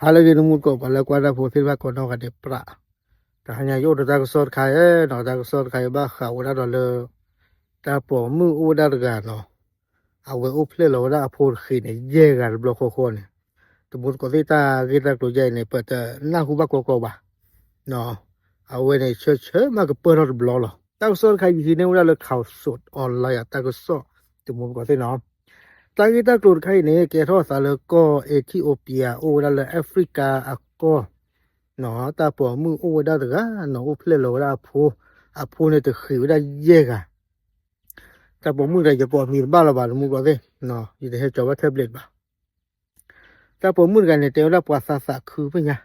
ဟါလၢအဂ့ၤ နမူတကိး ပှၤလၢကွၢ်တၢ်ဖိသ့ၣ်တဖၣ်ကိးနီၢ်ဂၤဒဲးပြး, တဟါညါယအိၣ်ဒီးတၢ်ကစီၣ်တခါနီၤ, တၢ်ကစီၣ်တခါအံၤဘၣ်ဃးဝဲဒၣ်ဒီးလၢ တၢ်ပိာ်မုၣ်အိၣ်ဝဲဒၣ်တဂၤနီၤ, အဝဲအိၣ်ဖျဲၣ်လီၤဝဲဒၣ်အဖိတဃ့န့ၣ် ယဲၢ်ဂၤတဘျီဃီဃီန့ၣ်, တမူတကိးသ့ၣ် တၢ်ဂ့ၢ်တၢ်ကျိၤယဲအံၤန့ၣ် ပတနၢ်ဟူဘၣ်ကီကီဘၣ်, အဝဲန့ၣ် ဆၢဆၢမးကပၢၢ်ထီၣ်တဘျီလီၤ. တၢ်ကစီၣ်တခါအံၤ ယဟံးန့ၢ်ဝဲဒၣ်လၢ Khaosod Online တၢ်ကစီၣ်, တမူတကိးသ့ၣ်နီၤ, တၢ်ဂ့ၢ်တၢ်ကျိၤတခါအံၤန့ၣ် ကဲထီၣ်အသးလၢကီၢ် Ethiopia အိၣ်ဝဲဒၣ်လၢ Africa အကီၢ် တၢ်ပိာ်မုၣ်အိၣ်ဝဲဒၣ်တဂၤနီၤ, အိၣ်ဖျဲၣ်လီၤဝဲဒၣ်အဖိ, အဖိန့ၣ်တဃ့ဝဲဒၣ်ယဲၢ်ဂၤ, တၢ်ပိာ်မုၣ်တဂၤ ယကိးမံၤတဘၣ်လၢၤဘၣ် တမူတကိးသ့ၣ်, ယတဟဲကၠီၤဘၣ်ထဲဘျဲးဘၣ်. တၢ်ပိာ်မုၣ်တဂၤန့ၣ် တဲဝဲဒၣ်ပှၤသးသးခုဖဲညါ,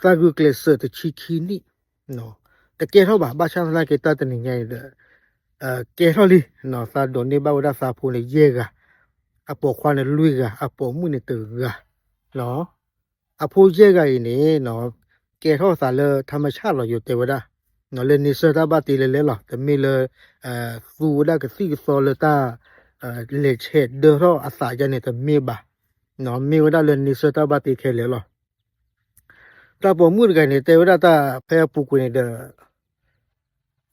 သးဂုာ်ကျဲးစၢးတဆံခံနံၣ်, တကဲထီၣ်ဘၣ် ဘၣ်ဆၣ်သနာ်က့ တၢ်တနံၤညါအံၤဒီး ကဲထီၣ်လံ, သးဒိးန့ၢ်ဘၣ်ဝဲဒၣ်သးဖိန့ၣ်ယဲၢ်ဂၤ, အပိာ်ခွါန့ၣ်လွံၢ်ဂၤ, အပိာ်မုၣ်န့ၣ်တဂၤ, အဖိယဲၢ်ဂၤအံၤန့ၣ် ကဲထီၣ်သးလၢ ထၢမဆၣ်လီၤ ယိၤတဲဝဲဒၣ်, လၢန့ဆၢၣ်တၢ်ဘၣ်တ့လဲၤလဲၤလီၤ, တမ့ၢ်လၢ သူဝဲဒၣ်ကသံၣ်ကသီလၢတၢ် လဲၤဆဲးဒၢထီၣ်အသးယါန့ၣ်တမ့ၢ်ဘၣ်, မ့ၢ်ဝဲဒၣ်လၢန့ဆၢၣ်တၢ်ဘၣ်တ့ခဲလၢာ်လီၤ. တၢ်ပိာ်မုၣ်တဂၤန့ၣ် တဲဝဲဒၣ်တၢ်ဖဲအပူၤကွံာ်န့ၣ်ဒီး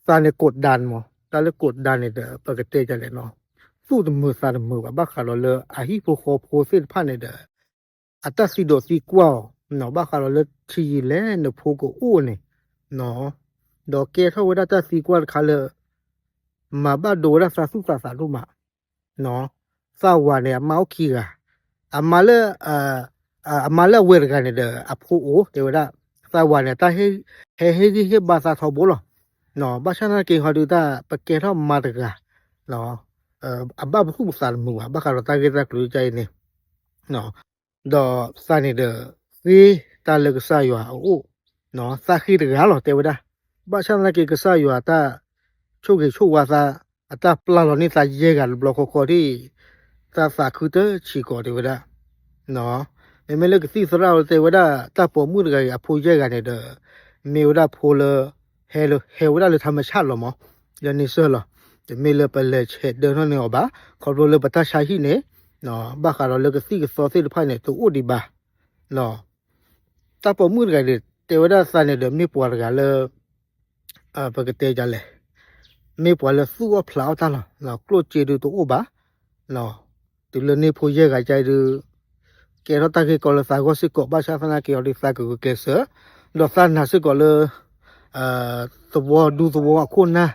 သးန့ၣ်ကိးဒၢန့ၣ်မး, တၢ်လၢကိးဒၢန့ၣ်ဒီး ပကတဲဒ်လဲၣ်နီၤ, သူၣ်တမုာ်သးတမုာ်ဘၣ် ဘၣ်ဃးဒီးလၢအဟံၣ်ဖိဃီဖိသ့ၣ်တဖၣ်န့ၣ်ဒီး အတၢ်သံဒိးသံကွၢ်အီၤ, ဘၣ်ဃးဒီးလၢထံယံၤလဲၣ် နဖိကအိၣ်န့ၣ်, ဒီးကဲထီၣ်ဝဲဒၣ်တၢ်သံကွၢ်တခါလၢ မၤဘၣ်ဒိဝဲဒၣ်သးသူၣ်သးသးဒိၣ်မး, သးဝၤန့ၣ် အမါအိၣ်ခံဂၤ, အမါလၢ အမါလၢအဝဲၢ်တဂၤန့ၣ်ဒီး အဖိအိၣ် တဲဝဲဒၣ်, သးဝၤန့ၣ် တၢ်ဟ့ၣ်ဂံၢ်ဟ့ၣ်ဘါသးထီဘိလီၤ. ဘၣ်ဆၣ်သနာ်က့ဟီဒုး တၢ်ပကဲထီၣ်မါတဂၤ အဘၣ်ပသူၣ်ပသးတမုာ်ဘၣ် ဘၣ်ဃးဒီးတၢ်ဂ့ၢ်တၢ်ကျိၤအံၤန့ၣ်, ဒီးသးန့ၣ်ဒီး ဃ့တၢ်လၢကစၢ်ယွၤအအိၣ်, သးဃ့တဂၤလီၤ တဲဝဲဒၣ်, ဘၣ်ဆၣ်သနာ်က့ကစၢ်ယွၤတၢ် ဆိၣ်ဂ့ၤဆိၣ်ဝါသး အတၢ်ပျၢ်လီၤန့ၢ်သးယဲၢ်ဂၤတဘျီဃီဃီဒ် သးသးခုတၢ်ဆံးကီးတဲဝဲဒၣ်, မ့မ့ၢ်လၢကသံၣ်သရၣ်တဲဝဲဒၣ် တၢ်ပိာ်မုၣ်တဂၤအံၤအဖိယဲၢ်ဂၤန့ၣ်ဒီး မ့ၢ်ဝဲဒၣ်ဖိလၢ ဟဲလၢ ဟဲဝဲဒၣ်လၢထၢမဆၣ်လီၤမး, လၢန့ဆၢၣ်လီၤ, တမ့ၢ်လၢပလဲၤဆဲးဒၢထီၣ်န့ၢ်အီၤဘၣ်, ခီဖျိလၢပတၢ်ဆါဟံၣ်န့ၣ် ဘၣ်ဃးဒီးလၢကသံၣ်ကသီသ့ၣ်တဖၣ်န့ၣ် တအိၣ်ဒံးဘၣ်. တၢ်ပိာ်မုၣ်တဂၤန့ၣ် တဲဝဲဒၣ်သးန့ၣ်ဒီး မ့ၢ်ပှၤတဂၤလၢ ပကတဲဒ်လဲၣ်, မ့ၢ်ပှၤလၢသူၣ်အီၣ်ဖျးအီၣ်တၢ်လီၤ, ကျိၣ်စ့ဒုးတအိၣ်ဘၣ်, တုၤလၢန့ၢ်ဖိယဲၢ်ဂၤကအံၤဒုး ကဲထီၣ်တၢ်ဂ့ၢ်ကီလၢသးဂီၢ်စ့ၢ်ကီး ဘၣ်ဆၣ်သနာ်က့အီၤဒုးသးကဂုာ်ကျဲးစၢး, ဒီးသးနာ်စ့ၢ်ကီးလၢ သဝီဒူသဝီအခိၣ်နၢ်,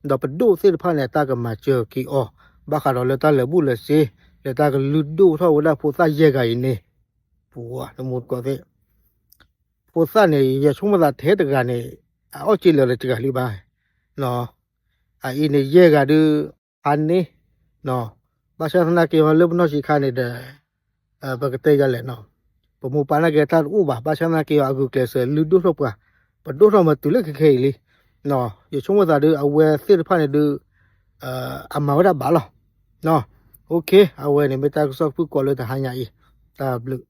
ဒီးပဒိၣ်သ့ၣ်တဖၣ်န့ၣ် တၢ်ကမၤစၢၤက့ၤအီၤ, ဘၣ်ဃးဒီးလၢတၢ်လၢာ်ဘူၣ်လၢာ်စ့, လၢတၢ်ကလုၢ်ဒိၣ်ထီၣ်ဝဲဒၣ်ဖိသၣ်ယဲၢ်ဂၤအံၤန့ၣ်, ပတမူတကိးသ့ၣ် ဖိသၣ်န့ၣ် ယဆိကမိၣ်သးထဲတဂၤန့ၣ် အအီၣ်စ့လၢာ်လၢတဂၤလံဘၣ်, အအံၤန့ၣ်ယဲၢ်ဂၤဒုး ဖးန့ၣ်, ဘၣ်ဆၣ်သနာ်က့ဟီလၢပနီၢ်ဆံးခါန့ၣ်ဒီး ပကတဲယၤလဲၣ်နီၤ, ပမိၢ်ပၢ်နာ်က့တၢ်တအိၣ်ဘၣ်, ဘၣ်ဆၣ်သနာ်က့အီၤအဂုာ်ကျဲးစၢးလုၢ်ဒိၣ်ထီၣ်ပှၤ, ပဒိၣ်ထီၣ်မၤတုၤလၢခဲခဲအံၤလံ, ယဆိကမိၣ်သးဒုး အဝဲသ့ၣ်တဖၣ်န့ၣ်ဒုး အမၤဝဲဒၣ်ဘၣ်လီၤ, အဝဲန့ၣ်မ့ၢ်တၢ်ကစီၣ်ဖုၣ်ကိာ်လၢတဟါညါအံၤ, တၢ်ဘျုး